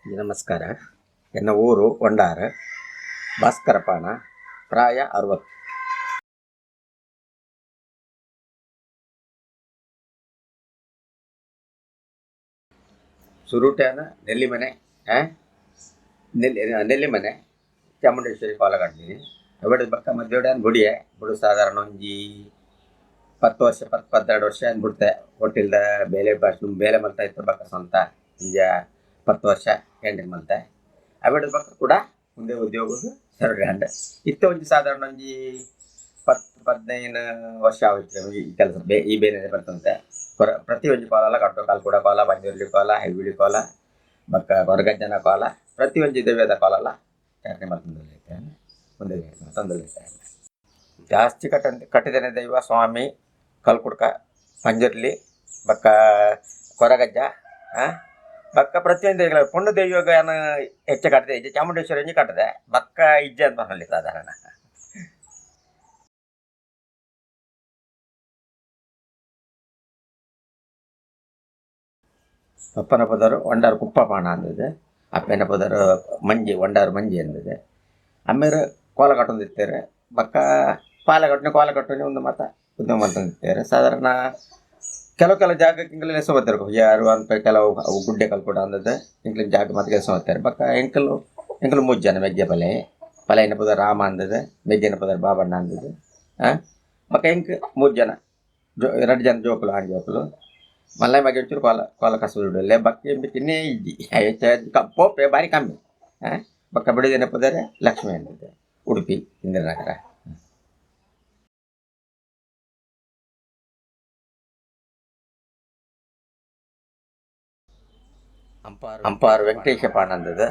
ನಮಸ್ಕಾರ. ಎನ್ನ ಊರು ವಂಡಾರ. ಭಾಸ್ಕರಪಾಣ, ಪ್ರಾಯ 60. ಸುರುಟ್ಯಾನ ನೆಲ್ಲಿಮನೆ, ನೆಲ್ಲಿ ನೆಲ್ಲಿಮನೆ ಚಾಮುಂಡೇಶ್ವರಿ ಕೋಲಗಡ್ಡಿ ಅವೆಡ್ ಬಕ್ಕ ಮದ್ಯೋಡ ಗುಡಿಯೆ ಬುಡು. ಸಾಧಾರಣ ಒಂಜಿ 10 ವರ್ಷ, 10, 12 ವರ್ಷ ಬಿಡ್ತೆ. ಹೋಟೆಲ್ದ ಬೇಲೆ ಬೇಲೆ ಮಲ್ತ ಇತ್ತು. ಬಕ್ಕ ಸ್ವಂತ ಒಂಜ 10 ವರ್ಷ ಕ್ಯಾಂಟೀನ್ ಮಲ್ತೆ. ಅವೆಡ್ ಬಕ್ಕ ಕೂಡ ಮುಂದೆ ಉದ್ಯೋಗ ಸರಿ ಇತ್ತ. ಒಂಜಿ ಸಾಧಾರಣ ಒಂಜಿ 10, 15 ವರ್ಷ ಆಗುತ್ತೆ ಈ ಕೆಲಸ ಈ ಬೇನೆ ಬರ್ತಂತೆ. ಪ್ರತಿ ಒಂಜಿ ಕೋಲಲ ಕಟ್ಟೋ, ಕಲ್ಕುಡ ಕೋಲ, ಬಂಜುರ್ಲಿ ಕೋಲ, ಹೆಗ್ಗುಡಿ ಕೋಲ, ಬಕ್ಕ ಕೊರಗಜ್ಜನ ಕೋಲ, ಪ್ರತಿ ಒಂಜಿ ದೈವದ ಕೋಲಲ ಚಾರಣೆ ಮಲ್ತೊಂದುಲ್ಲೆರ್. ಮುಂದೆ ಮಲ್ತೊಂದುಲ್ಲೆರ್. ಜಾಸ್ತಿ ಕಟ್ಟಿದನೆ ದೈವ ಸ್ವಾಮಿ ಕಲ್ಕುಡ್ಕ, ಪಂಜುರ್ಲಿ, ಬಕ್ಕ ಕೊರಗಜ್ಜ, ಬಕ್ಕ ಪ್ರತಿಯೊಂದು ದೈವಗಳ ಪೊಣ್ಣು ದೈವಗ ಹೆಚ್ಚು ಕಟ್ಟದೆ ಇಜ್ಜಿ. ಚಾಮುಂಡೇಶ್ವರಿ ಒಂಜಿ ಕಟ್ಟದೆ, ಬಕ್ಕ ಇಜ್ಜೆ ಅಂತ ಪನೊಲಿ ಸಾಧಾರಣ. ಪಪ್ಪನ ಪದರು ಒಂಡಾರು ಕುಪ್ಪಪಾಣ ಅಂದது. ಅಪ್ಪನ ಪದರು ಮಂಜಿ, ಒಂಡಾರು ಮಂಜಿ ಅಂದது. ಅಮ್ಮೇರು ಕೋಲ ಕಟ್ಟೊಂದಿತ್ತೆರ್. ಬಕ್ಕ ಪಾಲೆ ಕಟ್ಟುನಿ, ಕೋಲ ಕಟ್ಟುನಿ, ಒಂದು ಮಾತ ಉದ್ಯಮ ಮಲ್ತೊಂದಿತ್ತೆರ್. ಸಾಧಾರಣ ಕೆಲವು ಕೆಲವು ಜಾಗಕ್ಕೆ ಎಂಕ್ಲೆನ ಲೆಸೊಂದು ಬತ್ತೆರ್. ಯಾರು ಅಂತ ಕೆಲವು ಅವು ಗುಡ್ಡೆ ಕಲ್ಪುಡ ಅಂದது ಎಂಕ್ಲೆನ ಜಾಗ ಮಾತ ಕೆಲಸ ಮಾಡ್ತಾರೆ. ಬಕ್ಕ ಎಂಕುಲು ಎಂಕುಲು ಮೂಜಿ ಜನ ಮೆಗ್ಗೆ ಪಲೆ. ಪಲಯನ ಪುದರ್ ರಾಮ ಅಂದது, ಮೆಗ್ಗೆನ ಪುದರ್ ಬಾಬಣ್ಣ ಅಂದದು. ಬಕ್ಕ ಎಂಕ್ ಮೂಜಿ ಜನ ಜೋ ರಡ್ಡ್ ಜನ ಜೋಕುಲು, ಆಣ್ ಜೋಕುಲು. ಮಲ್ಲ ಮಗೆ ಒಂಚೂರು ಕೋಲ ಕೋಲ ಕಸಬುಡುಲ್ಲೆ. ಬಕ್ಕ ಎಂಬಿತಿನ್ನೇ ಇಜ್ಜಿ, ಪೋಪೆ ಬಾರಿ ಕಮ್ಮಿ. ಬಕ್ಕ ಬುಡೆದಿನ ಪುದರ್ ಲಕ್ಷ್ಮಿ ಅಂದದು. ಉಡುಪಿ, ಇಂದಿರಾನಗರ. ಅಂಪಾರು ವೆಂಕಟೇಶ ಪಾಣಂದದ.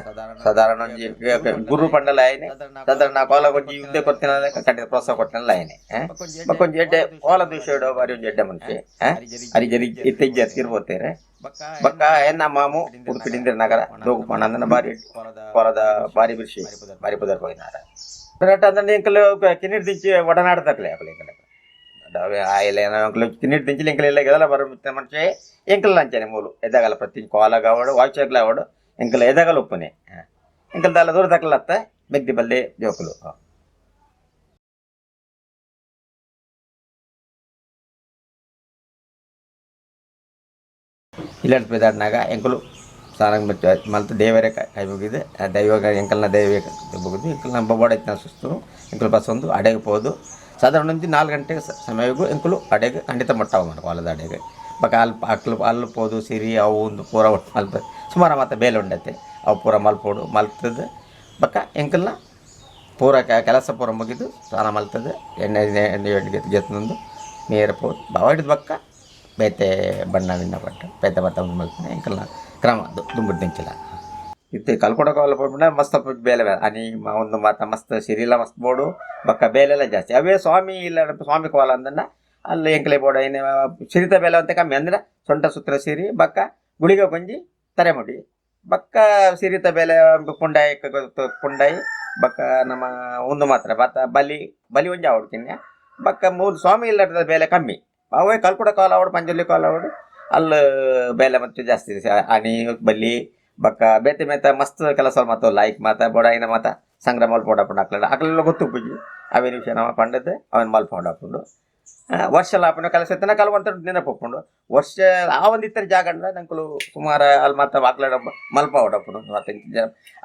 ಸಾಧಾರಣ ಒಂಜಿ ಗುರು ಪಂಡಲ ಆಯ್ನೆ. ಸಾಧಾರಣ ಕೋಲ ಒಂಜಿ ಯುದ್ಧ ಕೊರ್ತಿನ ಕಟ್ಟಿದ ಪ್ರೋತ್ಸಾಹ ಕೊಟ್ಟಿನ ಆಯ್ನೆ. ಬೊಕ್ಕ ಒಂಜಿ ಎಡ್ಡೆ ಕೋಲ ದೃಶ್ಯ ಬಾರಿ ಒಂಜಿ ಎಡ್ಡೆ ಮನುಷ್ಯ. ಅರಿ ಜರಿ ಇತ್ತೆ ಇಜ್ಜಿ ತೀರ್ಪೋತೇರೆ. ಬೊಕ್ಕ ಎನ್ನ ಮಾಮು ಉಡುಪಿ ಇಂದಿರಾನಗರ ದೋಗು ಪಾಣಂದನ, ಬಾರಿ ಕೋಲದ ಬಾರಿ ಬಿರ್ಶಿ, ಬಾರಿ ಪುದರ್ ಪೋಯಿನಾರ. ಅಂದ್ರೆ ಎಂಕುಲು ಕಿನ್ನಿಡ್ ದಿಂಚಿ ಒಡನಾಡತಕ್ಲೆ ಅಕುಲು ಎಂಕಲೆ ಆಯಿಲೆ. ಎಂಕುಲು ಕಿನ್ನಿಡ್ ದಿಂಚಿ ಎಂಕಲ್ ಇಲ್ಲ ಗೆದಲ ಬರ ಮನುಷ್ಯ. ಎಂಕಲ್ ಅಂಚನೆ ಮೂಲು ಎದಗಲ ಪ್ರತಿ ಕೋಲಗ ಆವಡು, ವಾಚಗ್ಲ ಆವಡು, ಎಂಕಲ್ ಎದಗಲ ಉಪ್ಪುನೆ. ಎಂಕಲ್ ದಾಲ ದೂರ ತಕ್ಕಲತ್ತ ಮೆಗ್ದಿ ಬಲ್ಲೆ ಜೋಕುಲು. ಇಲ್ಲಡ್ ಪೆದಾಡ್ನಾಗ ಎಂಕುಲು ಸ್ನಾನ ಮಲ್ತ್ ದೇವರೇ ಕೈ ಮುಗಿದು, ದೈವ ಎಂಕಲ್ನ ದೈವ ಮುಗಿದು, ಎಂಕಲ್ನ ಬೋಡೈತಿನ ಸುಸ್ತು ಎಂಕುಲು ಬಸ್ಸೊಂದು ಅಡೆಗೆ ಪೋದು. ಸಾಧಾರಣ ಒಂಜಿ 4 ಗಂಟೆಗೆ ಸಮಯಗೂ ಎಂಕುಲು ಅಡೆಗೆ ಖಂಡಿತ ಮುಟ್ಟಾವ ಮಾರ್ರೆ, ಕೋಲದ ಅಡೆಗೆ. ಬೊಕ ಅಲ್ಪ ಅಕ್ಲು ಅಲ್ಪ ಪೋದು ಸಿರಿ ಅವು ಒಂದು ಪೂರ ಮಲ್ಪ ಸುಮಾರು ಮಾತ ಬೇಲೆ ಉಂಡತೆ, ಅವು ಪೂರ ಮಲ್ಪೊಡು. ಮಲ್ತುದು ಬೊಕ ಎಂಕಲ್ನ ಪೂರ ಕೆಲಸ ಪೂರ ಮುಗಿದು, ಸ್ನಾನ ಮಲ್ತುದು, ಎಣ್ಣೆ ಎಣ್ಣೆ ಗೆತ್ತೊಂದು ನೇರ ಪೋದು ಬಾವಾಡಿದ ಬೊಕ್ಕ ಬೇತೆ ಬಣ್ಣ ಗಿಣ್ಣ ಪಟ್ಟ ಬೇತೆ ಬತ್ತ ಮಲ್ಪುನೆ ಎಂಕಲ್ನ ಕ್ರಮ ದುಂಬುಡ್ದಿಂಚಿಲ. ಇತ್ತೆ ಕಲ್ಕುಡ ಕೋಲ ಪೋಪುಂಡ ಮಸ್ತ್ ಬೇಲೆ ಬೇಲೆ ಅನಿ ಒಂದು ಮಾತ ಮಸ್ತ್ ಸಿರಿಲ ಮಸ್ತ್ ಬೋಡು. ಬೊಕ್ಕ ಬೇಲೆಲ ಜಾಸ್ತಿ. ಅವೇ ಸ್ವಾಮಿ ಇಲ್ಲ, ಸ್ವಾಮಿ ಕೋಲ ಅಂದನ್ನ ಅಲ್ಲಿ ಎಂಕ್ಲೆ ಬೋಡು ಐನೆ ಸಿರಿತ ಬೇಲೆ ಅಂತ ಕಮ್ಮಿ. ಅಂದ್ರೆ ಸೊಂಟ ಸುತ್ತ ಸಿರಿ, ಬೊಕ್ಕ ಗುಳಿಗ ಕೊಂಜಿ ತರೆಮುಡಿ. ಬೊಕ್ಕ ಸಿರಿತ ಬೇಲೆ ಪುಂಡಾಯಿ ಪುಂಡಾಯಿ. ಬೊಕ್ಕ ನಮ್ಮ ಉಂದು ಮಾತ್ರ ಬತ್ತ ಬಲಿ ಬಲಿ ಒಂಜಿ ಆವೊಡು ಕಿನ್ಯ. ಬೊಕ್ಕ ಮೂಲು ಸ್ವಾಮಿ ಇಲ್ಲದ ಬೇಲೆ ಕಮ್ಮಿ. ಅವೇ ಕಲ್ಕುಡ ಕೋಲ ಆವಡ್, ಪಂಜುರ್ಲಿ ಕೋಲ ಆವಡ್, ಅಲ್ಲು ಬೇಲೆ ಮತ್ತೆ ಜಾಸ್ತಿ. ಅಣಿ ಬಲಿ ಬೊಕ್ಕ ಬೇತೆ ಬೇತೆ ಮಸ್ತ್ ಕೆಲಸ ಮಾತ ಲೈಕ್ ಮಾತ ಬೋಡಾಯಿನ ಮಾತ ಸಂಗ್ರಹ ಮಲ್ಪೊಡಾಪುಂಡು. ಅಕ್ಲೆಡ ಅಕ್ಲೆಲ ಗೊತ್ತುಪ್ಪುಜಿ ಅವೇನ್ ವಿಷಯ. ನಮ ಪಂಡದ್ ಅವೆನ್ ಮಲ್ಪೊಡಾಪುಂಡು. ವರ್ಷಲ ಆಪುನ ಕೆಲಸ ಇತ್ತಿನ ಕಲ್ವಂತ ನೆನಪುಪ್ಪುಂಡು. ವರ್ಷ ಆ ಒಂದಿತ್ತರ ಜಾಗಂಡ ನಂಕುಲು ಸುಮಾರು ಅಲ್ಲಿ ಮಾತ ಅಕ್ಲೆಡ ಮಲ್ಪಾವಡಾಪುಂಡು. ಮತ್ತೆ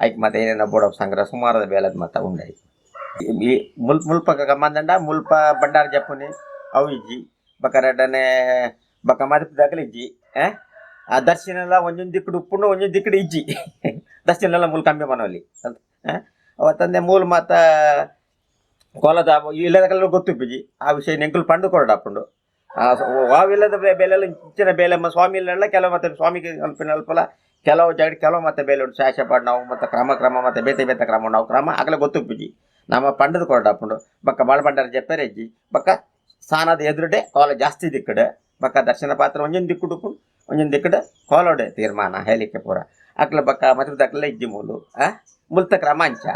ಐಕ್ ಮಾತ ಏನೇನ ಬೋಡಪ್ ಸಂಗ್ರಹ ಸುಮಾರದ ಬೇಲೆದ ಮಾತ ಉಂಡೈ. ಈ ಮುಲ್ಪ ಗಮ್ಮಂದಂಡ ಮುಲ್ಪ ಬಂಡಾರ ಜಪ್ಪುನಿ ಅವು ಇಜ್ಜಿ. ಬೊಕ ರಡ್ಡನೆ ಬೊಕ ಮದಪುದಕುಲು ಇಜ್ಜಿ. ಆ ದರ್ಶನ ಒಂಜೊಂಜಿ ದಿಕ್ಕುಡು ಉಪ್ಪುಂಡು, ಒಂಜೊಂಜಿ ದಿಕ್ಕುಡು ಇಜ್ಜಿ. ದರ್ಶನ ಮೂಲು ಕಮ್ಮಿ ಪನೊಲಿ. ಅವತ್ತಂದೆ ಮೂಲು ಮಾತ ಕೋಲದ ಇಲ್ಲದಕಲ್ಲ ಗೊತ್ತುಪ್ಪುಜಿ ಆ ವಿಷಯ. ಎಂಕುಲು ಪಂಡು ಕೊರಡಾಪುಂಡು. ಆ ಇಲ್ಲದ ಬೇಲೆ ಇಂಚಿನ ಬೇಲೆ ಸ್ವಾಮಿ ಇಲ್ಲ. ಕೆಲವು ಮತ್ತೆ ಸ್ವಾಮಿಗೆ ಅಲ್ಪಿನ ಅಲ್ಪಲ ಕೆಲವು ಜಾಗ ಕೆಲವು ಮತ್ತೆ ಬೇಲೆ ಉಂಟು. ಶಾಷ ಪಾಡ್ ನಾವು ಮತ್ತೆ ಕ್ರಮ ಕ್ರಮ ಮತ್ತೆ ಬೇತೆ ಬೇತೆ ಕ್ರಮ ಉಂಡು. ಅವು ಕ್ರಮ ಅಗಲ ಗೊತ್ತುಪ್ಪುಜಿ. ನಮ್ಮ ಪಂಡದ ಕೊರಡಾಪುಂಡು. ಬೊಕ್ಕ ಬಾಳ ಬಂಡಾರ ಜಪ್ಪೆರೆ ಇಜ್ಜಿ. ಬೊಕ್ಕ ಸ್ಥಾನದ ಎದುರುಡೆ ಕೋಲ ಜಾಸ್ತಿ ದಿಕ್ಕಡೆ. ಬೊಕ್ಕ ದರ್ಶನ ಪಾತ್ರ ಒಂಜೊಂದು ದಿಕ್ಕುಡು ಉಪ್ಪುಂಡು, ಒಂಜೊಂದು ದಿಕ್ಕುಡು ಕೋಲೋಡೆ ತೀರ್ಮಾನ ಹೇಳಿಕೆ ಪೂರ ಅಕ್ಲ. ಬೊಕ್ಕ ಮದುವೆ ಇಜ್ಜಿ ಮೂಲು. ಮುಲ್ತ ಕ್ರಮ ಅಂಚ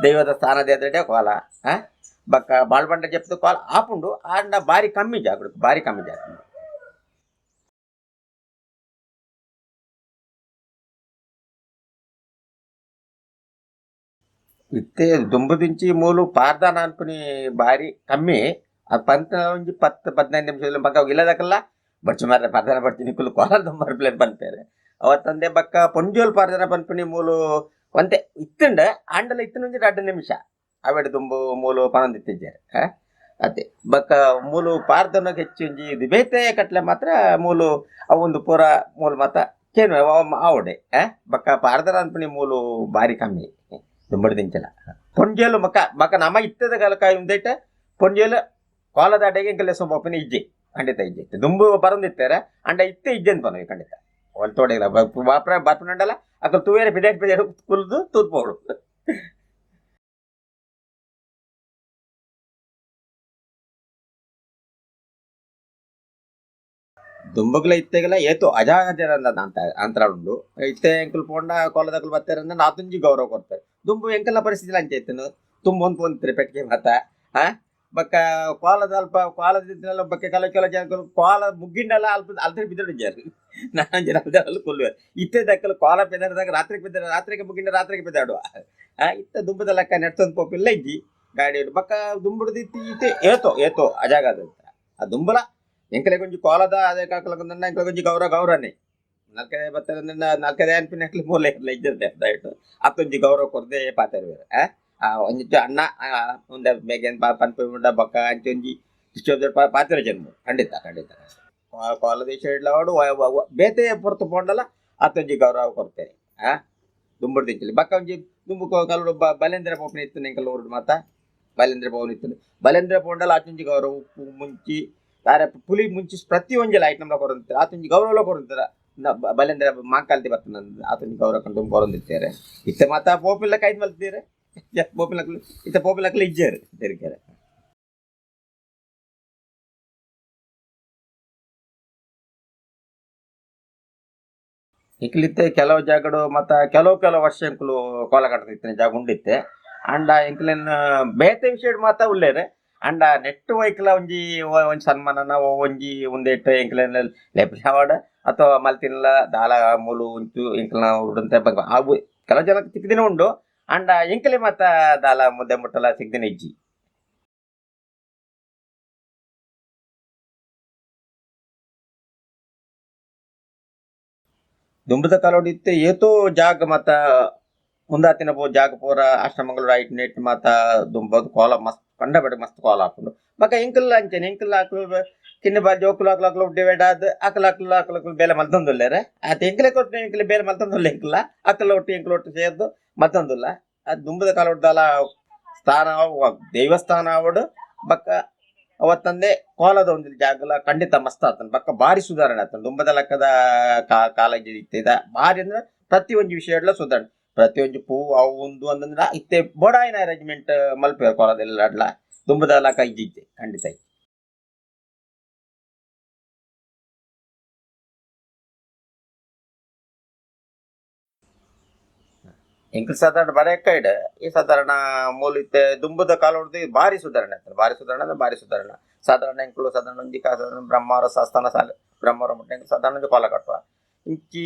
ದೈವದ ಸ್ಥಾನದ ಎದುರುಡೆ ಕೋಲ. ಬೊಕ್ಕ ಬಾಳ್ಬಂಡ ಜಪ್ತು ಕೋಲ ಆಪುಂಡು, ಆಂಡ ಬಾರಿ ಕಮ್ಮಿ ಜಾಗೃತಿ, ಬಾರಿ ಕಮ್ಮಿ ಜಾಗ. ಇತ್ತೆ ದುಂಬುದಿಂಚಿ ಮೂಲು ಪಾರ್ದಾನ ಅನ್ಪುನಿ ಬಾರಿ ಕಮ್ಮಿ. ಆ ಪಂತ ಒಂಜಿ 10-15 ನಿಮಿಷ ಬಕ್ಕ ಇಲ್ಲದಕಲ್ಲ ಬಡ್ಚು ಮಾರ್ರೆ ಪಾರ್ದಾನ ಬಡ್ತೀನಿ ಕುಲ್ಲು ಕೋಲ ದುಂಬರ್ ಪ್ಲೇನ್ ಪನ್ಪೇರೆ. ಅವತ್ತಂದೆ ಬಕ್ಕ ಪೊಂಜೋಲ್ ಪಾರ್ದಾನ ಪನ್ಪಿನಿ ಮೂಲು ಒಂತೆ ಇತ್ತುಂಡ ಆಂಡಲ ಇತ್ತಿನ ಒಂಜಿ 2 ನಿಮಿಷ ಅವೆಡ್ ದುಂಬು ಮೂಲು ಪನೊಂದಿತ್ತಿಜ್ಜಾರೆ. ಅತ್ತೆ ಬಕ್ಕ ಮೂಲು ಪಾರ್ದನಕ್ಕೆ ಹೆಚ್ಚು ಒಂಜಿ ಬೇತೆ ಕಟ್ಲೆ ಮಾತ್ರ ಮೂಲು ಅವೊಂದು ಪೂರ ಮೂಲು ಮಾತ ಕೇನು ಆವಡೆ. ಬಕ್ಕ ಪಾರ್ದನ ಅನ್ಪಿನಿ ಮೂಲು ಬಾರಿ ಕಮ್ಮಿ ದುಂಬಡಿ ದಿಂಚಲ. ಪೊಂಜೇಲು ಮಕ್ಕ ಬಕ್ಕ ನಮ್ಮ ಇತ್ತದ ಕಾಲಕ್ಕಾಯಿ ಉಂದೈಟ ಪೊಂಜೇಲು ಕೋಲದಾಡೆಗೆ ಎಂಕಲೆ ಸೊಂಪಪಿನ ಇಜ್ಜೆ ಖಂಡಿತ ಇಜ್ಜೆ. ದುಂಬು ಬರಂದಿತ್ತಾರೆ ಅಂಡ ಇತ್ತೆ ಇಜ್ಜೆ ಅಂತ ಪನವಿ ಖಂಡಿತ. ಒಲ್ ತೋಡೆಗಿಲ್ಲ ಬಾಪ್ರ ಬಾಪ್ರಂಡಲ್ಲ ಅಕಲ್ ತೂವೇರೆ ಬಿದೇಟ್ ಬಿದೇಟ್ ಕುಲ್ದು ತೂತ್ಪೋಡು. ದುಂಬುಗ್ಲ ಇತ್ತೆಗಲ ಏತು ಅಜಾಗಜರ ಅಂತ ಅಂತರ ಉಂಡು. ಇತ್ತೆ ಎಂಕುಲು ಪೋಂಡ ಕೋಲದಕುಲು ಬತ್ತಾರೆ ನಾತುಂಜಿ ಗೌರವ ಕೊಡ್ತಾರೆ. ದುಂಬು ಎಂಕಲ್ನ ಪರಿಸ್ಥಿತಿ ಅಂಚೆ ಇತ್ತನು ತುಂಬ ಒಂದು ಪೋಂತಾರೆ ಪೆಟ್ಟಿಗೆ ಮಾತ. ಬಕ್ಕ ಕೋಲದ ಅಲ್ಪ ಕೋಲದಿದ್ದಲ್ಲ ಬಕ್ಕ ಕೆಲ ಕೆಲ ಜನ ಕೋಲ ಮುಗ್ಗಿಂಡಲ್ಲ ಅಲ್ಪ ಅಲ್ತರ ಬಿದ್ದಿದ್ದಾರೆ ನಾನು ಜನ ಅಲ್ಲಿ ಕೊಲ್ಲುವೆ. ಇತ್ತೆ ದಕ್ಕಲು ಕೋಲ ಪೆದಾಡ್ದಾಗ ರಾತ್ರಿಗೆ ಬಿದ್ದ ರಾತ್ರಿಗೆ ಮುಗ್ಗಿಂಡ ರಾತ್ರಿಗೆ ಬಿದ್ದಾಡುವ. ಇತ್ತ ದುಂಬದ ಲೆಕ್ಕ ನೆಡ್ತೊಂದು ಪೋಪಿಲ್ಲ ಇಜ್ಜಿ ಗಾಡಿ ಬಕ್ಕ ದುಂಬುಡ್ದಿತ್ತು ಇತ್ತೆ ಏತೋ ಏತೋ ಅಜಾಗದ ಆ ದುಂಬಲ ಎಂಕಲೆ ಕೊಂಚ ಕೋಲದ ಅದೇ ಕಾಕಲಕೊಂದ ಎಂಕಲೆ ಕೊಂಚ ಗೌರವ ಗೌರವನೇ ನಾಲ್ಕನೇ ಬತ್ತಾರೆ ನಾಲ್ಕನೇ ಅನ್ಪಿನ ಮೂಲೆ ಇಜ್ಜಂತೆ ದಯವಿಟ್ಟು ಅತ್ತೊಂಜಿ ಗೌರವ ಕೊರದೆ ಪಾತಾರೆ ಬೇರೆ. ಒಂಜಿ ಅಣ್ಣ ಒಂದ ಬೇಗನ್ ಪನ್ಪಿ ಉಂಡ ಬಕ್ಕ ಅಂಚೊಂಜಿ ಪಾತ್ರ ಜನ್ಮ ಖಂಡಿತ ಖಂಡಿತ ಕೋಲದೇಶ ಇಡ್ಲವಾಡು ಬೇತೆ ಪೊರ್ತು ಪೋಂಡಲ ಅತ್ತೊಂಜಿ ಗೌರವ ಕೊಡ್ತೇನೆ. ದುಂಬುಡು ದಿಂಚಲಿ ಬಕ್ಕ ಒಂಜಿ ದುಂಬು ಕಲ್ಲು ಬಲೇಂದ್ರ ಪೋಪನ ಇತ್ತು ಎಂಕಲ್ ಊರುಡು ಮಾತ ಬಲೇಂದ್ರ ಪವನ್ ಇತ್ತು. ಬಲೇಂದ್ರ ಪೋಂಡಲ ಆತೊಂಜಿ ಗೌರವ ಉಪ್ಪು ಮುಂಚಿ ತಾರೆ ಪುಲಿ ಮುಂಚಿ ಪ್ರತಿ ಒಂಜಿ ಐಟಮ್ ಕೊರಂತಾರೆ ಆತೊಂಜಿ ಗೌರವ ಕೊರಂತಾರೆ. ಬಲೇಂದ್ರ ಮಾಂಕಾಲ್ತಿ ಬರ್ತನ ಆತೊಂಜಿ ಗೌರವ ಕಂಡು ಕೊರಂದಿತ್ತಾರೆ. ಇತ್ತೆ ಮಾತ ಪೋಪಿಲ್ಲ ಕೈದ್ ಮಲ್ತೀರೆ ಪೋಪಿಲಕ್ಲು ಇತ್ತೆ ಪೋಪಿಲಕ್ಲು ಇಜ್ಜೇರು ತೆರಿಕೆರೆ. ಎಂಕ್ಲಿತ್ತೆ ಕೆಲವು ಜಾಗಡು ಮತ್ತ ಕೆಲವು ಕೆಲವು ವರ್ಷ ಎಂಕುಲು ಕೋಲ ಕಟ್ಟದಿತ್ತಿನ ಜಾಗ ಉಂಡಿತ್ತೆ. ಅಂಡ ಎಂಕ್ಲೆನ್ ಬೇತೆ ವಿಷಯಡ್ ಮಾತ ಉಲ್ಲೇರೆ. ಅಂಡ ನೆಟ್ ವೈಕ್ಲ ಒಂಜಿ ಒಂಜಿ ಸನ್ಮಾನನ ಒಂಜಿ ಉಂದೆಟ್ ಎಂಕ್ಲೆನ್ ಲೆಪ್ಪಿಸಾವಡ್ ಅಥವಾ ಮಲ್ತಿನ್ಲ ದಾಲ ಮೂಲು ಉಂಟು ಎಂಕ್ಲನ ಉಡಂತೆ ಅವು ಕೆಲವು ಜನಕ್ಕೆ ಸಿಕ್ದಿನ ಉಂಡು. ಅಂಡ ಎಂಕಲೆ ಮಾತ ದಾಲ ಮುದ್ದೆ ಮುಟ್ಟಲ ಸಿಕ್ದಿನ ಇಜ್ಜಿ. ದುಂಬದ ಕಾಲೋಡು ಇತ್ತೆ ಏತೋ ಜಾಗ ಮಾತ ಮುಂದಾತಿನ ಪೋ ಜಾಗ ಪೂರ ಆಶ್ರಮಗಳು ರೈಟ್ ನೆಟ್ ಮಾತ ದುಂಬದ ಕೋಲ ಮಸ್ತ್ ಕಂಡಪಟ್ಟೆ ಮಸ್ತ್ ಕೋಲ ಹಾಕೊಂಡು ಬಕ್ಕ ಎಂಕಲ್ ಅಂಚನೆ ಎಂಕಲ್ ಹಾಕಲು ಕಿನ್ನ ಬಾ ಜೋಕುಲು ಹಾಕಲು ಹಾಕಲು ಡಿವೈಡ್ ಆದ್ ಅಕಲ್ ಹಾಕಲು ಹಾಕಲು ಹಾಕಲು ಬೇಲೆ ಮಲ್ತೊಂದುಲ್ಲೇರೆ. ಆತ ಎಂಕಲೆ ಕೊಟ್ಟು ಎಂಕಲೆ ಬೇಲೆ ಮಲ್ತೊಂದುಲ್ಲ ಎಂಕಲ್ಲ ಅಕಲ್ ಒಟ್ಟು ಎಂಕಲ್ ಒಟ್ಟು ಸೇರ್ದು ಮಲ್ತೊಂದುಲ್ಲ. ಅದು ದುಂಬದ ಕಾಲೋಡ್ದಲ್ಲ ಸ್ಥಾನ ದೇವಸ್ಥಾನ ಅವಡು ಬಕ್ಕ ಅವತ್ತಂದೆ ಕೋಲದ ಒಂದು ಜಾಗಲ ಖಂಡಿತ ಮಸ್ತ್ ಆತನ ಬಕ್ಕ ಭಾರಿ ಸುಧಾರಣೆ ಆತನ ದುಂಬದ ಲೆಕ್ಕದ ಕಾಲೇಜ್ ಇತ್ತಿದ ಭಾರಿ ಅಂದ್ರೆ ಪ್ರತಿ ಒಂಜಿ ವಿಷಯ ಸುಧಾರಣೆ ಪ್ರತಿಯೊಂಜಿ ಪೂ ಅವು ಒಂದು ಅಂತಂದ್ರೆ ಇತ್ತೆ ಬೋಡಾಯಿನ ಅರೇಂಜ್ಮೆಂಟ್ ಮಲ್ಪೆ ಕೋಲದೆಲ್ಲ ಅಡ್ಲ ದುಂಬದ ಲೆಕ್ಕ ಇಜ್ಜಿತ್ತೆ ಖಂಡಿತ. ಎಂಕಲ್ ಸಾಧಾರಣ ಬರೆಯಕ್ಕೈಡ್ ಈ ಸಾಧಾರಣ ಮೂಲ ಇತ್ತೆ ದುಂಬದ ಕಾಲ ಹೊಡ್ದು ಭಾರಿ ಸುಧಾರಣೆ ಆಗ್ತದೆ. ಭಾರಿ ಸುಧಾರಣೆ ಅಂದ್ರೆ ಭಾರಿ ಸುಧಾರಣೆ. ಸಾಧಾರಣ ಎಂಕುಲು ಸಾಧಾರಣ ಒಂಜಿ ಸಾಧಾರಣ ಬ್ರಹ್ಮಾವರ ಸಾಸ್ಥಾನ ಸಾಲ ಬ್ರಹ್ಮಾವರ ಮುಟ್ಟ ಎಂಕುಲು ಸಾಧಾರಣ ಒಂಜಿ ಕೋಲ ಕಟ್ಟುವ ಇಂಚಿ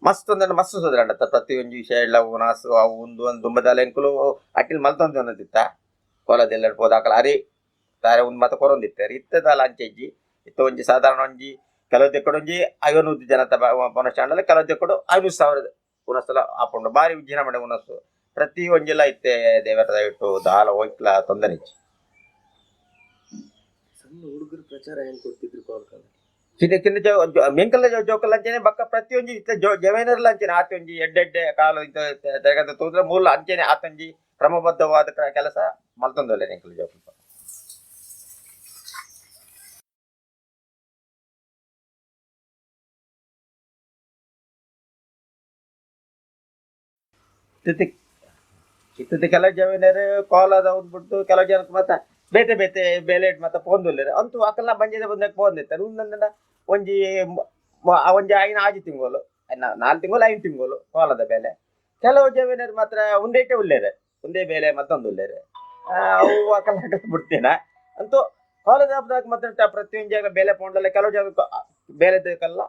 ಮಸ್ತ್ ಅಂದ್ರೆ ಮಸ್ತ್ ಸುಧಾರಣೆ ಆಗ್ತದೆ. ಪ್ರತಿಯೊಂಜಿ ವಿಷಯ ಎಲ್ಲ ಉನಾಸು ಅವು ಒಂದು ಒಂದು ದುಂಬದಲ್ಲ ಎಂಕುಲು ಅಟ್ಟಿಲ್ ಮಲ್ತೊಂದು ಅನ್ನದಿತ್ತ ಕೋಲದೆಲ್ಲ ಪೋದಾಕಲ ಅರಿ ತಾರೆ ಒಂದು ಮತ ಕೊರೊಂದಿತ್ತಾರೆ ಇತ್ತದಲ್ಲ ಅಂಚೆಜ್ಜಿ ಇತ್ತ ಒಂಜಿ ಸಾಧಾರಣ ಒಂಜಿ ಕೆಲವು ದಿಕ್ಕಡೊಂಜಿ 500 ಜನತ ಪುನಶ್ಚಾಂಡಲ ಕೆಲವು ದಿಕ್ಕಡು 500,000 ಉನಸಲ ಆಪುಂಡು ಬಾರಿ ವಿಜೃಂಭಣೆ ಉನಸು ಪ್ರತಿ ಒಂಜಿಲ ಇತ್ತೆ ದೇವರ ದಯವಿಟ್ಟು ದಾಲ ಹೋಯ್ಕ್ಲ ತೊಂದರೆ ಇಜ್ಜಿ. ಸಣ್ಣ ಹುಡುಗರು ಪ್ರಚಾರ ಹೆಂಗ್ ಕೊಡ್ತಿದ್ರು ಕೋಲಕಾಲ? ಚಿನ್ನ ಚಿನ್ನ ಮೆಂಕಲ್ಲ ಜೋಕಲ್ ಅಂಚನೆ ಬಕ್ಕ ಪ್ರತಿಯೊಂಜಿ ಇತ್ತೆ ಜವೇನರ್ಲ ಅಂಚನೆ ಆತೊಂಜಿ ಎಡ್ಡೆಡ್ಡೆ ಕಾಲು ಇಂತ ತೆಗದ ತೂದ್ರೆ ಮೂಲ ಅಂಚನೆ ಆತೊಂಜಿ ಕ್ರಮಬದ್ಧವಾದ ಕೆಲಸ ಮಲ್ತೊಂದೊಲ್ಲೆ ಎಂಕಲ್ ಜೋಕುಲು. ಇತ್ತತೆ ಕೆಲವು ಜವನರು ಕೋಲದ ಬಿಟ್ಟು ಕೆಲವು ಜನಕ್ಕೆ ಮತ್ತ ಬೇತೆ ಬೇತೆ ಬೇಲೆ ಮತ್ತ ಪೋಂದುಲ್ಲೆರ್ ಅಂತೂ ಅಕಲ್ನ ಬಂಜೆದ ಬಂದಾಗ ಪೋಂದಿತ್ತಾರೆ ಉಂದಂಡ ಒಂಜಿ ಒಂಜಿ ಐನ ಆಜಿ ತಿಂಗಳು 4 ತಿಂಗಳು 5 ತಿಂಗಳು ಕೋಲದ ಬೇಲೆ. ಕೆಲವು ಜವನರು ಮಾತ್ರ ಒಂದೇಟೆ ಉಲ್ಲೇರೆ ಒಂದೇ ಬೇಲೆ ಮತ್ತೊಂದು ಉಲ್ಲೇರೆ ಅವು ಅಕಲ್ ಅಕಲ್ ಬಿಡ್ತೇನ ಅಂತೂ ಕೋಲದ ಹಬ್ಬದಾಗ ಮಾತ್ರ ಪ್ರತಿಯೊಂದು ಜಾಗ ಬೇಲೆ ಪೋಂಡಲ್ಲ ಕೆಲವು ಜಾಗ ಬೇಲೆ ಬೇಕಲ್ಲ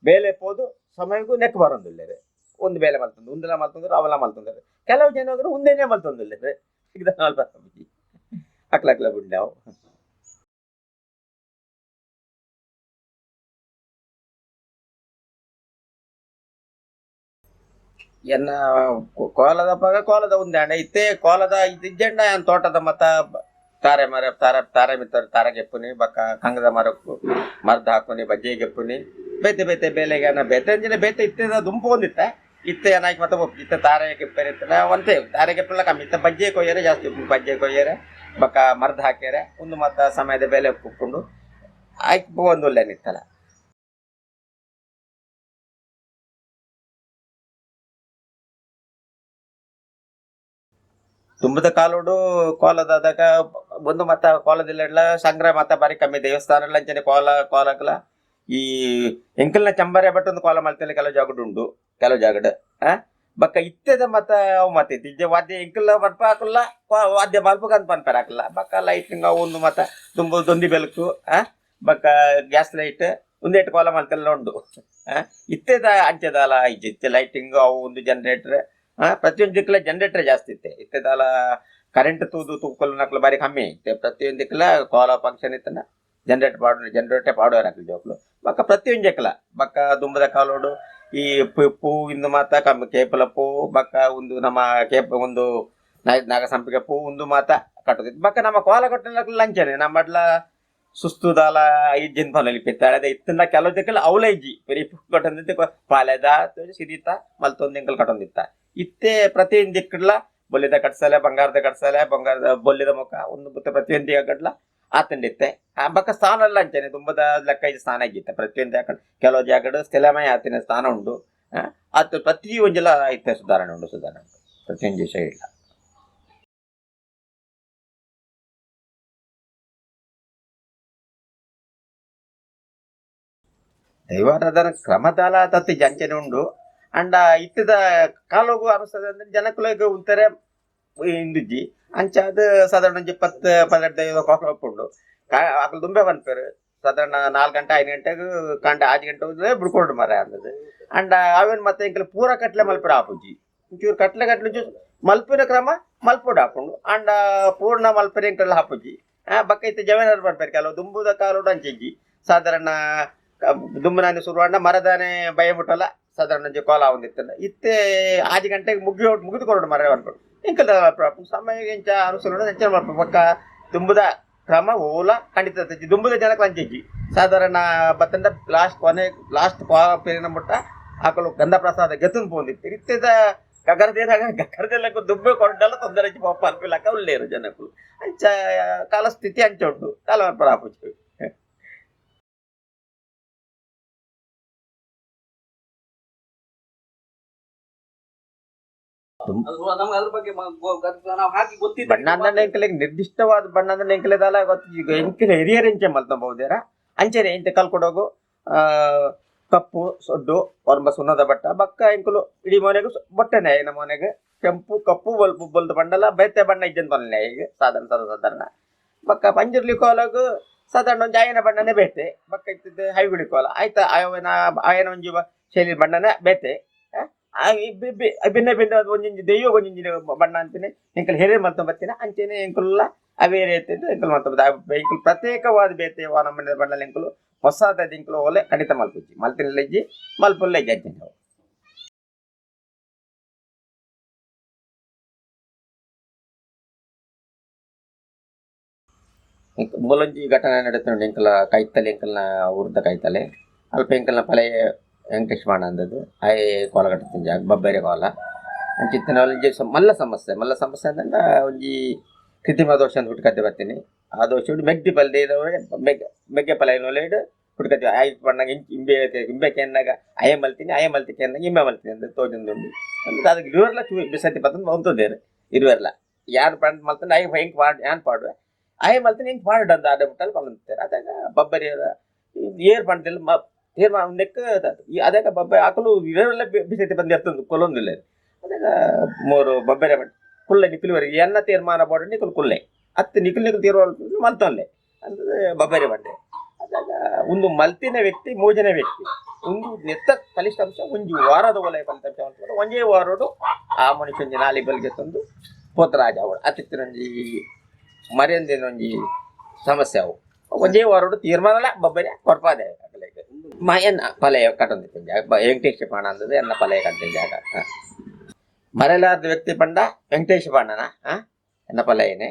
ಬೇಲೆ ಪೋದು ಸಮಯಕ್ಕೂ ನೆಕ್ ಬರೋದಿಲ್ಲೇರೆ. ಒಂದು ಬೇಲೆ ಮಲ್ತೊಂದು ಉಂದಲ ಮಲ್ತೊಂದ್ರೆ ಅವಲ ಮಲ್ತೊಂದ್ರೆ ಕೆಲವು ಜನ ಹೋದ್ರೆ ಉಂದೇನೆ ಮಲ್ತೊಂದಿಲ್ಲ ಅಕ್ಲ ಅಕ್ಲ ಬಿಡ್ಲಾವು. ಎನ್ನ ಕೋಲದ ಪಗ ಕೋಲದ ಉಂದಾಂಡ ಇತ್ತೆ ಕೋಲದ ಇಜ್ಜಂಡ ಯಾನ್ ತೋಟದ ಮತ್ತ ತಾರೆ ಮರ ತಾರೆ ತಾರೆ ಮಿತ್ತರು ತಾರೆ ಗೆಪ್ಪುನಿ ಬಕ್ಕ ಕಂಗದ ಮರಕ್ಕು ಮರ್ದ ಹಾಕುನಿ ಬಜ್ಜೆ ಗೆಪ್ಪುನಿ ಬೇತೆ ಬೇತೆ ಬೇಲೆಗೆ ಬೇತೆ ಅಂಜನೆ ಬೇತೆ ಇತ್ತೆದ ದುಂಪು ಒಂದಿತ್ತೆ ಇತ್ತೆ ಏನಾಯ್ತು ಮತ್ತೆ ಇತ್ತೆ ತಾರೆ ಗೆಪ್ಪೆರೆ ಇತ್ತನ ಒಂತೆ ತಾರೆ ಗೆಪ್ಪಲ್ಲ ಕಮ್ಮಿ ಇತ್ತೆ ಬಜ್ಜೆ ಕೊಯ್ಯರೆ ಜಾಸ್ತಿ ಬಜ್ಜೆ ಕೊಯ್ಯರೆ ಬಕ್ಕ ಮರ್ದ ಹಾಕ್ಯಾರೆ ಒಂದು ಮತ್ತ ಸಮಯದ ಬೇಲೆ ಕುಕ್ಕೊಂಡು ಆಯ್ತು ಒಂದು ನಿತ್ತಲ್ಲ. ತುಂಬದ ಕಾಲೋಡು ಕೋಲದಾದಾಗ ಒಂದು ಮತ್ತ ಕೋಲದಿಲ್ಲ ಸಂಗ್ರಹ ಮತ್ತ ಬಾರಿ ಕಮ್ಮಿ ದೇವಸ್ಥಾನ ಅಂಚನೆ ಕೋಲ ಕೋಲಕಲ ಈ ಎಂಕಲ್ನ ಚಂಬರೆ ಬಟ್ ಒಂದು ಕೋಲ ಮಲ್ತೆಲ್ಲ ಕೆಲವು ಜಾಗಡ್ ಉಂಡು ಕೆಲವು ಜಾಗಡ್ ಆ ಬಕ್ಕ ಇತ್ತೆದ ಮತ್ತ ಅವು ಮತ್ತೆ ಇಜ್ಜೆ ವಾದ್ಯ ಎಂಕಲ್ನ ಪನ್ಪ ಹಾಕಲ್ಲ ವಾದ್ಯ ಮಲ್ಪಕ ಅಂತ ಪನ್ಪರ ಹಾಕಲ್ಲ ಬಕ್ಕ ಲೈಟಿಂಗ್ ಅವು ಒಂದು ಮತ್ತ ತುಂಬ ದೊಂದಿ ಬೆಳಕು ಆ ಬಕ್ಕ ಗ್ಯಾಸ್ ಲೈಟ್ ಒಂದೇಟು ಕೋಲ ಮಲ್ತೆಲ್ಲ ಉಂಡು ಆ ಇತ್ತೆದ ಅಂಚೆದಾಲ ಇಜ್ಜೆ ಇತ್ತೆ ಲೈಟಿಂಗ್ ಅವು ಒಂದು ಜನರೇಟರ್ ಪ್ರತಿಯೊಂದು ದಿಕ್ಕಲ ಜನರೇಟರ್ ಜಾಸ್ತಿ ಇತ್ತೆ ಇತ್ತೆದಾಲ ಕರೆಂಟ್ ತೂದು ತೂಕಲ್ ನಕ್ಲು ಬಾರಿ ಕಮ್ಮಿ ಇತ್ತೆ ಪ್ರತಿಯೊಂದು ದಿಕ್ಕಲ ಕೋಲ ಫಂಕ್ಷನ್ ಇತ್ತನ ಜನರೇಟ್ ಪಾಡು ಜನರೇಟೇ ಪಾಡುವಾರ ಅಕ್ಲು ಜೋಕ್ಲು ಬಕ್ಕ ಪ್ರತಿಯೊಂದು ಜಕ್ಕಲ ಬಕ್ಕ ದುಂಬದ ಕಾಲೋಡು ಈ ಪೂ ಇಂದು ಮಾತ ಕಮ್ಮಿ ಕೇಪಲ ಪೂ ಬಕ್ಕ ಒಂದು ನಮ್ಮ ಕೇಪ ಒಂದು ನಾಗಸಂಪಿಗೆ ಪೂ ಒಂದು ಮಾತ ಕಟ್ಟುದಿತ್ತು ಬಕ್ಕ ನಮ್ಮ ಕೋಲ ಕಟ್ಟಲಕ್ಲ ಲಂಚನೆ ನಮ್ಮಡ್ಲ ಸುಸ್ತುದಾಲ ಐದು ಜನ ಪಿತ್ತಾಳೆ ಅದೇ ಇತ್ತನ್ನ ಕೆಲವು ದಿಕ್ಕಲ ಅವಲ ಇಜ್ಜಿ ಬರೀ ಪೂ ಕಟ್ಟೊಂದಿತ್ತು ಪಾಲೆದ ಸಿರಿತ ಮಲ್ತೊಂದು ಎಂಕಲ್ ಕಟ್ಟೊಂದಿತ್ತ ಇತ್ತೆ ಪ್ರತಿಯೊಂದು ದಿಕ್ಕಡ್ಲ ಬೊಲ್ಲಿದ ಕಟ್ಸಲೆ ಬಂಗಾರದ ಕಟ್ಸಲೆ ಬಂಗಾರದ ಬೊಲ್ಲಿದ ಮುಖ ಒಂದು ಬುತ್ತ ಪ್ರತಿಯೊಂದು ಕಡ್ಲ ಆತಂಡಿತ್ತೆ ಆ ಬಕ್ಕ ಸ್ಥಾನ ಎಲ್ಲ ಅಂಚನೆ ತುಂಬದ ಲೆಕ್ಕ ಇದು ಸ್ಥಾನ ಆಗಿತ್ತೆ ಪ್ರತಿಯೊಂದು ಯಾಕಂದ್ರೆ ಕೆಲವು ಜಾಗಡ್ ಸ್ಥಿಲಮಯ ಆತಿನ ಸ್ಥಾನ ಉಂಡು ಆತ ಪ್ರತಿ ಒಂಜೆಲ್ಲ ಇತ್ತೆ ಸುಧಾರಣೆ ಉಂಡು ಸುಧಾರಣೆ ಉಂಡು ಪ್ರತಿಯೊಂದು ವಿಷಯ ಇಲ್ಲ. ದೈವಾರಾಧನ ಕ್ರಮದಾಲ ತತ್ತಿ ಜಂಚನೆ ಉಂಡು ಅಂಡ ಇತ್ತದ ಕಾಲೋಗು ಅನಿಸ್ತದೆ ಅಂದ್ರೆ ಜನಕುಲಗ ಉಂತಾರೆ ಇಂದುಜ್ಜಿ ಅಂಚ ಅದು ಸಾಧಾರಣ ಒಂಜಿ 10 12 ದೈವದ ಕೋಪ ಉಂಡು ಅಕಲ್ ದುಂಬೆ ಪನ್ಪೆರ್ ಸಾಧಾರಣ 4 ಗಂಟೆ 5 ಗಂಟೆಗೆ ಕಂಡ 5 ಗಂಟೆ ಹೋದ್ರೆ ಬಿಡ್ಕೊಂಡು ಮರ ಅಂದದು ಅಂಡ ಅವೇನು ಮತ್ತೆ ಇಂಕಲ್ ಪೂರ ಕಟ್ಲೆ ಮಲ್ಪೆರ ಆಪುಜಿ ಒಂಚೂರು ಕಟ್ಲೆ ಕಟ್ಲೆ ಒಂಚೂರು ಮಲ್ಪಿನ ಕ್ರಮ ಮಲ್ಪೊಡು ಆಪುಂಡು ಅಂಡ ಪೂರ್ಣ ಮಲ್ಪೆರೆ ಇಂಕಲ್ ಹಾಪುಜಿ ಬಕ್ಕ ಇತ್ತೆ ಜವನರು ಪನ್ಪೆರ್ ಕೆಲವು ದುಂಬುದ ಕಾಲೋಡು ಅಂಚೆಜ್ಜಿ ಸಾಧಾರಣ ದುಂಬುನಾನೆ ಶುರುವಾಂಡ ಮರದಾನೆ ಭಯ ಮುಟ್ಟಲ್ಲ ಸಾಧಾರಣ ಒಂಜಿ ಕೋಲ ಒಂದಿತ್ತಲ್ಲ ಇತ್ತೆ 5 ಗಂಟೆಗೆ ಮುಗಿದುಕೊರಡು ಮರ ಅನ್ಕೊಂಡು ಇಂಕಲ್ ಸಮಯ ಇಂಚ ಅನುಸರಣ ಅಂಚನೆ ಮಲ್ಪ ಬಕ್ಕ ದುಂಬುದ ಕ್ರಮ ಓಲ ಖಂಡಿತ ದುಂಬುದ ಜನಕ್ಕೆ ಅಂಚೆಜ್ಜಿ ಸಾಧಾರಣ ಬತ್ತಂಡ ಲಾಸ್ಟ್ ಕೊನೆ ಲಾಸ್ಟ್ ಪೇರಿನ ಮುಟ್ಟ ಆಕಲು ಗಂಧ ಪ್ರಸಾದ ಗೆತ್ತಂದು ಪೋಂದಿತ್ತು ಇತ್ತೆದ ಗಗರದೇನಾಗ ದುಂಬೆ ಕೊಂಡಲ್ಲ ತೊಂದರೆ ಪಾಪ ಅನ್ಪಿಲಕ್ಕ ಉಳ್ಳೇರು ಜನಕ್ಕೂ ಅಂಚ ಕಾಲಸ್ಥಿತಿ ಅಂಚ ಉಂಟು ಕಾಲ ಆಪುಜಿ. ಬಣ್ಣ ಅಂದ್ರೆ ಎಂಕಲೆಗ್ ನಿರ್ದಿಷ್ಟವಾದ ಬಣ್ಣ ಅಂದ್ರೆ ಎಂಕಲೆದಲ್ಲ ಗೊತ್ತು ಈಗ ಎಂಕಲೆ ಹಿರಿಯರ್ ಎಂಚೆ ಮಲ್ತೊಂಬಹುದೇರ ಅಂಚೆನೆ ಇಂತ ಕಲ್ಕೊಡೋಗು ಕಪ್ಪು ಸೊಡ್ಡು ಒರ್ಂಬ ಸುಣ್ಣದ ಬಟ್ಟ ಬಕ್ಕ ಎಂಕುಲು ಇಡೀ ಮನೆಗೂ ಬೊಟ್ಟೆನೆ ನಮ್ಮ ಮನೆಗೆ ಕೆಂಪು ಕಪ್ಪು ಬೊಲ್ದು ಬಣ್ಣಲ ಬೇತೆ ಬಣ್ಣ ಇಜ್ಜನ್ ಬಲ್ಲೆ ಈಗ ಸಾಧಾರಣ ಸಾಧಾರಣ ಬಕ್ಕ ಪಂಜುರ್ಲಿ ಕೋಲಗು ಸಾಧಾರಣ ಒಂಜಿ ಆಯನ ಬಣ್ಣನೇ ಬೇತೆ ಬಕ್ಕ ಇತ್ತಿದ್ದು ಹೈಗುಳಿ ಕೋಲ ಆಯ್ತಾ ಆಯನ ಆಯನ ಒಂಜಿ ಶೈಲಿ ಬಣ್ಣನೇ ಬೇತೆ ಭಿನ್ನ ಭಿನ್ನ ಒಂಜೊಂಜಿ ದೆಯ್ಯೋ ಒಂಜೊಂಜಿ ಬಣ್ಣ ಅಂತೀನಿ ಎಂಕಲ್ here ಮಲ್ತೊಂಬತ್ತಿನ ಅಂಚೆನೆ ಎಂಕುಲ್ಲ ಅವೇರೆ ಇತ್ತಿದ್ದು ಎಂಕಲ್ ಮಲ್ತೊಂಬತ್ತು ಎಂಕುಲು ಪ್ರತ್ಯೇಕವಾದ ಬೇತೆ ನಮ್ಮನೆ ಬಣ್ಣ ಎಂಕುಲು ಹೊಸದ ಎಂಕುಲು ಓಲೆ ಖಂಡಿತ ಮಲ್ಪುಜ್ಜಿ ಮಲ್ತಿನ ಇಜ್ಜಿ ಮಲ್ಪುಲ್ಲ ಇಜ್ಜಿ ಅಂಚೆನೆ. ಮೂಲೊಂಜಿ ಘಟನೆ ನಡೀತುಂಡು ಎಂಕಲ ಕೈತಲೆ ಎಂಕಲ್ನ ಊರ್ದ ಕೈತಲೆ ಅಲ್ಪ ಎಂಕಲ್ನ ಪಲೆ ವೆಂಕಟೇಶ್ ಮಾಣ ಅಂದದ್ದು ಆಯೆ ಕೋಲ ಕಟ್ಟುತ್ತಿನ ಜಾಗ ಬಬ್ಬೆರೆ ಕೋಲ ಅಂಚಿತ್ತಿನ ಒಂಜಿ ಮಲ್ಲ ಸಮಸ್ಯೆ ಮಲ್ಲ ಸಮಸ್ಯೆ ಅಂದ್ರೆ ಒಂಜಿ ಕೃತ್ರಿಮ ದೋಷ ಅಂತ ಹುಟ್ಕತ್ತೆ ಬರ್ತೀನಿ ಆ ದೋಷ ಮೆಗ್ದಿ ಪಲ್ದೆ ಮೆಗ್ ಮೆಗ್ಗೆ ಪಲೈನೊಲೆಡ್ ಹುಟ್ಕತ್ತಿ ಆಯ್ ಪಣ್ಣಾಗ ಇಂಚ್ ಇಂಬೆ ಇಂಬೆ ಕೆನ್ನಾಗ ಅಯ್ಯ ಮಲ್ತೀನಿ ಅಯ್ಯ ಮಲ್ತಿ ಕೆನ್ನಾಗ ಇಂಬೆ ಮಲ್ತೀನಿ ಅಂತ ತೋಜೊಂದುಂಡು ಅಂದ್ರೆ ಅದಕ್ಕೆ ಇರುವರ್ಲ ಚೂ ಬಿಸತಿ ಪತ್ತಂದು ಒಂತದೇರು ಇರುವರ್ಲ ಯಾರು ಪಂಡ್ ಮಲ್ತಂದು ಅಯ್ಯ ಹೆಂಗೆ ಪಾಡ್ ಯಾನ್ ಪಾಡುವೆ ಅಯ್ಯ ಮಲ್ತೀನಿ ಹೆಂಗೆ ಪಾಡು ಅಂತ ಆಡ ಬಿಟ್ಟಲ್ಲಿ ಪಲ್ಲಂತಾರೆ ಅದಾಗ ಬಬ್ಬರಿ ಏರ್ ಪಂಡದಲ್ಲಿ ಮ ತೀರ್ಮಾನ ನೆಕ್ ಅದಾಗ ಬಬ್ಬೆ ಆಕಲು ಇವೆಲ್ಲ ಬಿಸತಿ ಬಂದು ಎರ್ತಂದು ಕೊಲ್ಲೊಂದಿಲ್ಲ ಅದಾಗ ಮೂರು ಬಬ್ಬೆರೆ ಬಟ್ ಕುಲ್ಲೆ ನಿಖಿಲ್ವರೆಗೆ ಎನ್ನ ತೀರ್ಮಾನ ಬೋಡ ನಿಖಲ್ ಕುಲ್ಲೆ ಅತ್ತು ನಿಖಲ್ ನಿಖಲ್ ತೀರ್ಮಾನ ಮಲ್ತೊಲ್ಲೆ ಅಂದ್ರೆ ಬಬ್ಬೆರೆ ಬಂಡೆ ಅದಾಗ ಒಂದು ಮಲ್ತಿನ ವ್ಯಕ್ತಿ ಮೂಜನೇ ವ್ಯಕ್ತಿ ಒಂದು ನೆತ್ತ ಫಲಿತಾಂಶ ಒಂಜಿ ವಾರದ ವಲಯ ಫಲಿತಾಂಶ ಅಂತ ಒಂಜೇ ವಾರೋಡು ಆ ಮನುಷ್ಯ ಒಂಜಿ ನಾಲಿ ಬಲ್ಗೆ ತಂದು ಪೋತರಾಜ ಅವಳು ಅತಿತ್ತಿನೊಂಜಿ ಮರ್ಯಂದಿನ ಒಂಜಿ ಸಮಸ್ಯೆ ಅವು ಒಂಜೇ ವಾರೋಡು ತೀರ್ಮಾನಲ ಬಬ್ಬನೆ ಕೊರ್ಪಾದೆ ಅಕಲೆಗ್ ಮ ಎನ್ನ ಪಲಯ ಕಟ್ಟೊಂದಿತ್ತಿನ ಜಾಗ ವೆಂಕಟೇಶ ಪಾಣ ಅಂದದ ಎನ್ನ ಪಲಯ ಕಟ್ಟಿನ ಜಾಗ. ಮರೆಲಾದ ವ್ಯಕ್ತಿ ಪಂಡ ವೆಂಕಟೇಶ ಪಾಂಡನ ಎನ್ನ ಪಲಯನೆ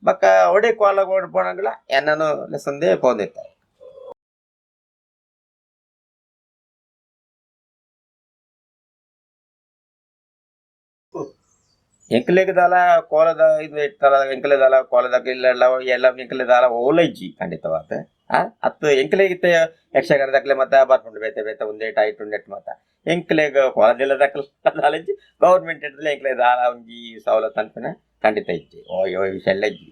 ಬಕ್ಕ ಒಡೆ ಕೋಲ ಪೋಣಂಗಳ ಎನ್ನನು ಲೆಸಂದೇ ಪೋಂದಿತ್ತಾರೆ. ಎಂಕಲೆಗ್ ದಾಲ ಕೋಲದ ಇದು ಇತ್ತಲ್ಲ, ಎಂಕಲೆ ದಾಲ ಕೋಲದ ಇಲ್ಲ ಎಲ್ಲ ಎಲ್ಲ ಎಂಕಲೆ ದಾಲ ಓಲ ಇಜ್ಜಿ ಖಂಡಿತವಾದ. ಅತ್ತು ಎಂಕಲೆಗಿತ್ತ ಯಕ್ಷಗಾನ ದಕ್ಲೆ ಮತ್ತ ಬರ್ಪುಂಡು ಬೇತೆ ಬೇತೆ ಒಂದೇ ಟೈಟ್ ಉಂಡೆಟ್ ಮತ್ತ ಎಂಕಲೆಗ್ ಕೋಲದಿಲ್ಲ ದಕ್ಲೆ ದಾಲ ಇಜ್ಜಿ. ಗೌರ್ಮೆಂಟ್ ಇಡ್ದಲೆ ಎಂಕಲೆ ದಾಲ ಒಂಜಿ ಸವಲತ್ತು ಅನ್ಪಿನ ಖಂಡಿತ ಇಜ್ಜಿ. ಓ ಯೋ ವಿಷಯ ಇಜ್ಜಿ.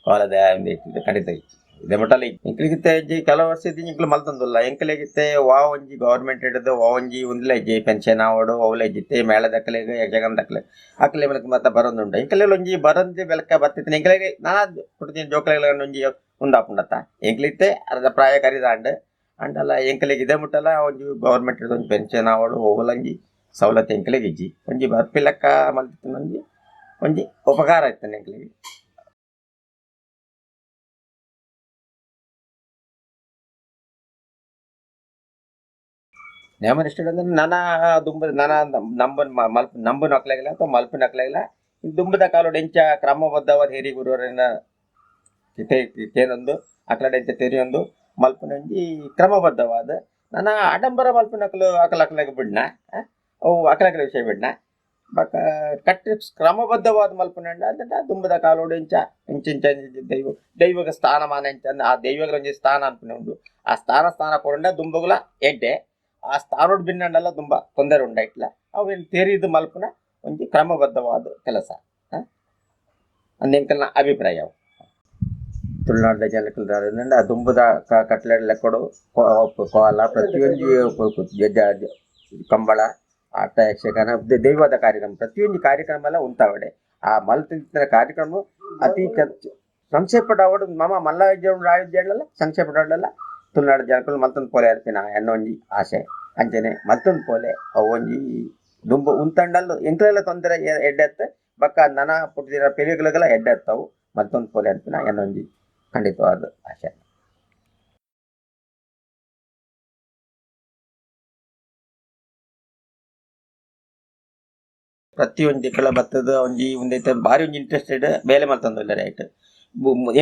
ಕೋಲದ ಒಂದು ಇತ್ತಿದ್ದು ಖಂಡಿತ ಇಜ್ಜಿ. ಇದೆ ಮಟ್ಟಲ ಎಂಕಲೆಗಿತ್ತೆ ಇಜ್ಜಿ. ಕೆಲವು ವರ್ಷ ಇದ್ದು ಎಂಕಲು ಮಲ್ತೊಂದುಲ್ಲ. ಎಂಕಲೆಗಿತ್ತೆ ವಾ ಒಂಜಿ ಗೌರ್ಮೆಂಟ್ ಹಿಡಿದು ವಾ ಒಂಜಿ ಒಂದ್ಲ ಇಜ್ಜಿ ಪೆನ್ಷನ್ ಆವಡು ಅವುಲ ಇಜ್ಜಿತ್ತೆ. ಮೇಳ ದಕ್ಕಲೆಗ್ ಯಕ್ಷಗಾನ ದಕ್ಲೆ ಅಕ್ಲೆ ಬೆಳಕು ಮತ್ತ ಬರೊಂದುಂಡು. ಎಂಕಲೆಲ್ ಒಂಜಿ ಬರಂದಿ ಬೆಳಕ ಬತ್ತಿತ್ತು. ಎಂಕಲೆಗ್ ನಾನಾ ಪುಟ್ಟದಿನ ಜೋಕುಲೆಗ್ ಒಂಜಿ ಉಂದಾಪುಂಡತ್ತ. ಎಂಕ್ಲಿತ್ತೆ ಅರ್ಧ ಪ್ರಾಯ ಕರಿದಾಂಡ್ ಅಂಡಲ ಎಂಕಲೆಗ್ ಇದೆ ಮುಟ್ಟಲ ಒಂಜಿ ಗೌರ್ಮೆಂಟ್ ಒಂಜಿ ಪೆನ್ಷನ್ ಆವಡು ಓವಲಂಜಿ ಸವಲತ್ತು ಎಂಕಲೆಗ್ ಇಜ್ಜಿ. ಒಂಜಿ ಬರ್ಪಿ ಲೆಕ್ಕ ಮಲ್ತಿತ್ತಿನ ಒಂಜಿ ಒಂಜಿ ಉಪಕಾರ ಇತ್ತನೆ ಎಂಕಲೆಗ್. ನೇಮ ಅಂದ್ರೆ ನನ ದುಂಬ ನನ ನಂಬನ್ ಮಲ್ಪ ನಂಬುನ ಅಕ್ಲೆಗಿಲ್ಲ ಅಥವಾ ಮಲ್ಪಿನ ಅಕ್ಲೆಗಿಲ್ಲ. ದುಂಬದ ಕಾಲೋಡು ಎಂಚ ಕ್ರಮಬದ್ಧವಾದ ಹಿರಿ ಗುರುವರನ್ನ ತೇನೊಂದು ಅಕ್ಲಡ ಎಂಚ ತೆರಿಯೊಂದು ಮಲ್ಪುನ ಒಂಜಿ ಕ್ರಮಬದ್ಧವಾದ ನನ್ನ ಆಡಂಬರ ಮಲ್ಪಿನಕಲು ಅಕಲ ಅಕ್ಲೆಗ್ ಬಿಡ್ನ ಅವು ಅಕಲಕಲ ವಿಷಯ ಬಿಡ್ನ. ಬೊಕ ಕಟ್ಟಿ ಕ್ರಮಬದ್ಧವಾದ ಮಲ್ಪುನ ಅಂದ್ರೆ ದುಂಬದ ಕಾಲೋಡು ಎಂಚ ಇಂಚಿಂಚ ದೈವ ದೈವಗ ಸ್ಥಾನಮಾನ ಎಂಚ ಆ ದೈವಗಳ ಒಂಜಿ ಸ್ಥಾನ ಅನ್ಪುನ ಉಂಡು. ಆ ಸ್ಥಾನ ಸ್ಥಾನ ಕೊರಂಡ ದುಂಬಗುಲ ಎಡ್ಡೆ. ಆ ಸ್ಥಾನೋಡು ಬಿನ್ನಂಡಲ ದುಂಬ ತೊಂದರೆ ಉಂಡೈಟ್ಲ ಅವೇನು ತೆರಿದು ಮಲ್ಪುನ ಒಂಜಿ ಕ್ರಮಬದ್ಧವಾದ ಕೆಲಸ ಅಂದೆಂಕಲ್ನ ಅಭಿಪ್ರಾಯ ಅವು. ತುಳುನಾಡ್ದ ಜನಕುಲು ದಾದ ದುಂಬುದ ಕಟ್ಲೆ ಲೆಕ್ಕಡು ಕೋಲ ಪ್ರತಿಯೊಂಜಿ ಕಂಬಳ ಆಟ ಯಕ್ಷಗಾನ ದೈವದ ಕಾರ್ಯಕ್ರಮ ಪ್ರತಿಯೊಂದು ಕಾರ್ಯಕ್ರಮ ಎಲ್ಲ ಉಂತಾವಡೆ. ಆ ಮಲ್ತಿನ ಕಾರ್ಯಕ್ರಮ ಅತಿ ಸಂಕ್ಷೇಪಡಾವಡು ಮಮ ಮಲ್ಲ ರಾಜ್ಯಲ್ಲ ಸಂಕ್ಷೇಪಡಲ್ಲ. ತುಳುನಾಡು ಜನಕುಲು ಮಲ್ತೊಂದು ಪೋಲೆ ಅರ್ಪಿನ ಎನ್ನ ಒಂಜಿ ಆಸೆ. ಅಂಚನೆ ಮಲ್ತೊಂದು ಪೋಲೆ. ಅವು ಒಂಜಿ ದುಂಬು ಉಂತಂಡಲ್ ಎಂಕ್ಲೆಲ್ಲ ತೊಂದರೆ ಎಡ್ಡೆತ್ತು ಬಕ್ಕ ನನ ಪುಟ್ಟಿನ ಪೀಳಿಗೆಗಳಿಗೆಲ್ಲ ಎಡ್ಡೆತ್ತವು. ಮಲ್ತೊಂದು ಪೋಲೆ ಅನ್ಪಿನ ಎನ್ನ ಒಂಜಿ ಖಂಡಿತವಾದ ಆಸೆ. ಪ್ರತಿಯೊಂಜಿ ಕೆಳ ಬತ್ತದ ಒಂಜಿ ಒಂದೈತೆ ಬಾರಿ ಒಂಜಿ ಇಂಟ್ರೆಸ್ಟೆಡ್ ಬೇಲೆ ಮಲ್ತೊಂದುಲ್ಲೆರ್ ಐಟ್.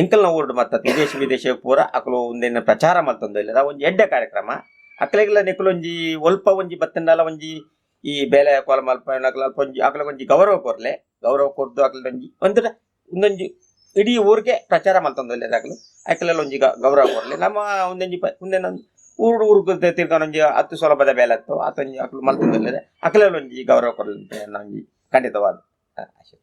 ಎಂಕಲ್ನ ಊರುಡು ಮತ್ತ ವಿದೇಶ ವಿದೇಶ ಪೂರ ಅಕುಲು ಒಂದೇನ ಪ್ರಚಾರ ಮಲ್ತೊಂದುಲ್ಲೆರ್. ಒಂಜಿ ಎಡ್ಡೆ ಕಾರ್ಯಕ್ರಮ. ಅಕ್ಲೆಗ್ಲ ನಿಕುಲು ಒಂಜಿ ಒಲ್ಪ ಒಂಜಿ ಬತ್ತಂಡಲ ಒಂಜಿ ಈ ಬೇಲೆ ಕೋಲ ಮಲ್ಪುನಕುಲು ಅಲ್ಪ ಒಂಜಿ ಅಕ್ಲೆಗ್ ಒಂಜಿ ಗೌರವ ಕೊರ್ಲೆ. ಗೌರವ ಕೊರ್ದು ಅಕ್ಲೆ ಒಂಜಿ ಒಂದ್ರ ಒಂದೊಂಜಿ ಇಡೀ ಊರಿಗೆ ಪ್ರಚಾರ ಮಲ್ತೊಂದುಲ್ಲೆರ್ ಅಕುಲು. ಅಕ್ಲೆಲ ಒಂಜಿ ಗೌರವ ಕೊರ್ಲೆ. ನಮ್ಮ ಒಂದೊಂಜಿ ಒಂದೇನ ಊರು ಊರುಗು ತಿರ್ಗನ ಒಂಜಿ ಅತಿ ಸುಲಭದ ಬೇಲೆ ಅತ್ತು ಆತೊಂಜಿ ಅಕುಲು ಮಲ್ತೊಂದುಲ್ಲೆರ್. ಅಕ್ಲೆಲ ಒಂಜಿ ಗೌರವ ಕೊರ್ಲೆ ಒಂಜಿ ಖಂಡಿತವಾದ ಆಸೆ.